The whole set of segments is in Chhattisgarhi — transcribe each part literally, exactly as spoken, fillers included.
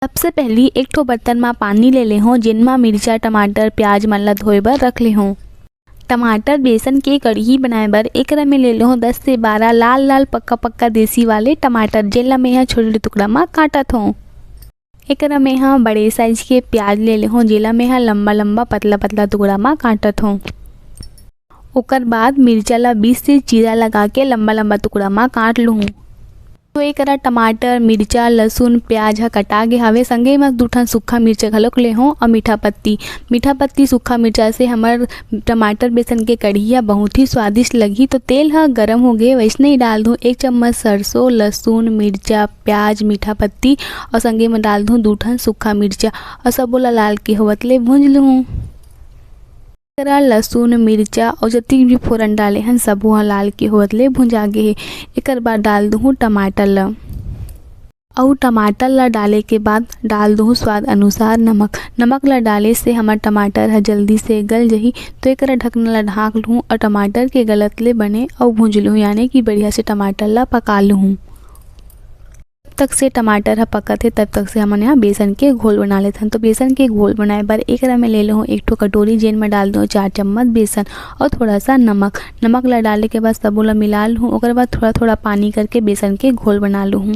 सबसे पहली एक ठो बर्तन म पानी ले लेहूँ, जेन म मिर्चा, टमाटर, प्याज मन ला धोए बर रख लेहूँ। टमाटर बेसन के कढ़ी बनाए बर एकरा में ले लेहूँ दस से बारह लाल लाल पक्का पक्का देसी वाले टमाटर, जेला मैं ह छोटे टुकड़ा म काटत हूँ। एकरा में ह बड़े साइज के प्याज ले लेहूँ, जेला मैं ह लंबा लंबा पतला पतला टुकड़ा म काटत हूँ। ओकर बाद मिर्चा ला बीच से चीरा लगा के लंबा लंबा टुकड़ा म काट लूहूँ। तो एकरा टमाटर, मिर्चा, लहसुन, प्याज ह कटा गे हावे, संगे म दू ठन सूखा मिर्चा घलोक लेहूँ अउ मीठा पत्ती। मीठा पत्ती सूखा मिर्चा से हमर टमाटर बेसन के कढ़ी ह बहुत ही स्वादिष्ट लगही। तो तेल ह गरम हो गे, वैसने ही डाल दूँ एक चम्मच सरसों, लहसुन, मिर्चा, प्याज, मीठा पत्ती अउ संगे म डाल दूँ दू ठन सूखा मिर्चा अउ सबो ला लाल के होवत ले भूंज लूहूँ। एकरा लहसुन, मिर्चा अउ जतिक भी फोरन डाले हन, सबो ह लाल के होवत ले भुंजा गे हे। एकर बाद डाल दूहूँ टमाटर ल। अउ टमाटर ल डाले के बाद डाल दूहूँ स्वाद अनुसार नमक। नमक ल डाले से हमर टमाटर ह जल्दी से गल जही, तो एकरा ढकना ल ढांक लूहूँ अउ टमाटर के गलत ले बने अउ भूंज लूहूँ, यानी कि बढ़िया से टमाटर ल पका लूहूँ। जब तक से टमाटर ह पकत हे, तब तक से हमन यहाँ बेसन के घोल बना लेथन। तो बेसन के घोल बनाए बर एकरा में ले लेहूँ एक ठो कटोरी, जेन में डाल दूँ चार चम्मच बेसन अउ थोड़ा सा नमक। नमक ला डाले के बाद सबो ला मिला लूहूँ। ओकर बाद थोड़ा थोड़ा पानी करके बेसन के घोल बना लूहूँ।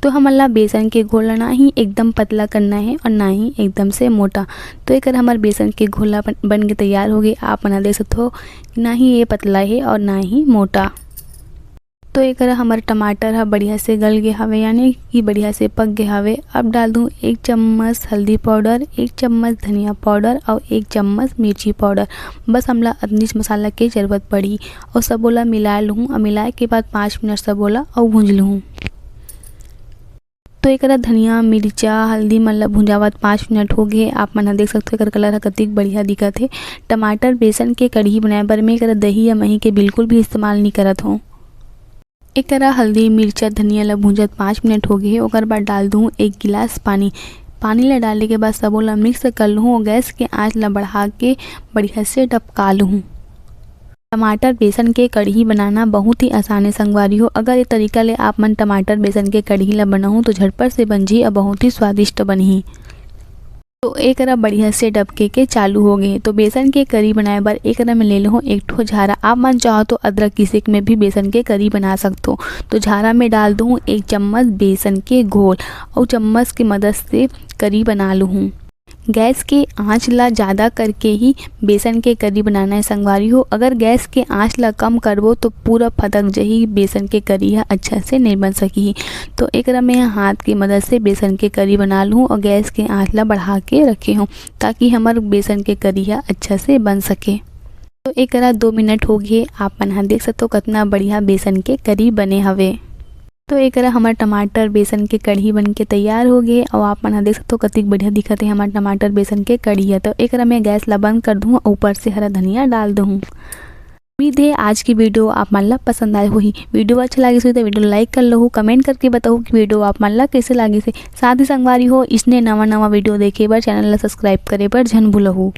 तो हमन ला बेसन के घोल ला ना ही एकदम पतला करना है और ना ही एकदम से मोटा। तो एकर हमर बेसन के घोल ला बन, बन के तैयार हो गे। आप मन ह देख सकत हो कि ना ही ये पतला है और ना ही मोटा। तो एकरा हमर टमाटर ह बढ़िया से गल गे हवे, यानी कि बढ़िया से पक गे हवे। अब डाल दूँ एक चम्मच हल्दी पाउडर, एक चम्मच धनिया पाउडर अउ एक चम्मच मिर्ची पाउडर। बस हमला अतनीच मसाला के जरूरत पड़ही। अउ सबो ला मिलाए लूहूँ। अउ मिलाए के बाद पाँच मिनट सबो ला अउ भूंज लूहूँ। तो एकरा धनिया, मिर्चा, हल्दी मन ला भुंजावत पाँच मिनट हो गे। आप मन ह देख सकत हो, एकर कलर ह कतिक बढ़िया दिखत हे। टमाटर बेसन के कढ़ी बनाए बर मैं एकरा दही या मही के बिल्कुल भी इस्तेमाल नइ करत हों। एकरा हल्दी, मिर्चा, धनिया ला भूंजत पाँच मिनट हो गे हे। ओकर बाद डाल दूँ एक गिलास पानी। पानी ला डाले के बाद सबो ला मिक्स कर लूहूँ। गैस के आंच ला बढ़ा के बढ़िया से डबका लूहूँ। टमाटर बेसन के कढ़ी बनाना बहुत ही आसान है संगवारी हो। अगर ये तरीका ले आप मन टमाटर बेसन के कढ़ी ला बनाहू तो झटपट से बन जी और बहुत ही स्वादिष्ट बनही। तो एकरा बढ़िया से डबके के चालू हो गे। तो बेसन के करी बनाए बर एकरा में ले लेहूँ एक ठो झारा। आप मन चाहो तो अदरक किसिक में भी बेसन के करी बना सकथो। तो झारा में डाल दूँ एक चम्मच बेसन के घोल अउ चम्मच के मदद से करी बना लूहूँ। गैस के आंच ला जादा करके ही बेसन के करी बनाना है संगवारी हो। अगर गैस के आंच ला कम करबो तो पूरा फदक जही, बेसन के करी ह अच्छा से नहीं बन सकी। तो एकरा में हाथ के मदद से बेसन के करी बना लूँ और गैस के आंच ला बढ़ा के रखे हूँ, ताकि हमर बेसन के करी ह अच्छा से बन सके। तो एकरा दो मिनट हो गए, आप मन ह देख सकते हो कितना बढ़िया बेसन के करी बने हवे। तो एकरा हमर टमाटर बेसन के कढ़ी बन के तैयार हो गए। और आप मन ह देख सकते हो कतिक बढ़िया दिखत है हमर टमाटर बेसन के कढ़ी है। तो एकरा मैं गैस ला बंद कर दूँ, ऊपर से हरा धनिया डाल दूँ। उम्मीद है आज की वीडियो आप मन ला पसंद आए होही। वीडियो अच्छा लागिस होही तो वीडियो लाइक कर लहू, कमेंट करके बताओ कि वीडियो आप मन ला कैसे लागिस हे। साथ ही संगवारी हो, इसने नवा नवा वीडियो देखे बर चैनल ला सब्सक्राइब करे बर झन भूलहू।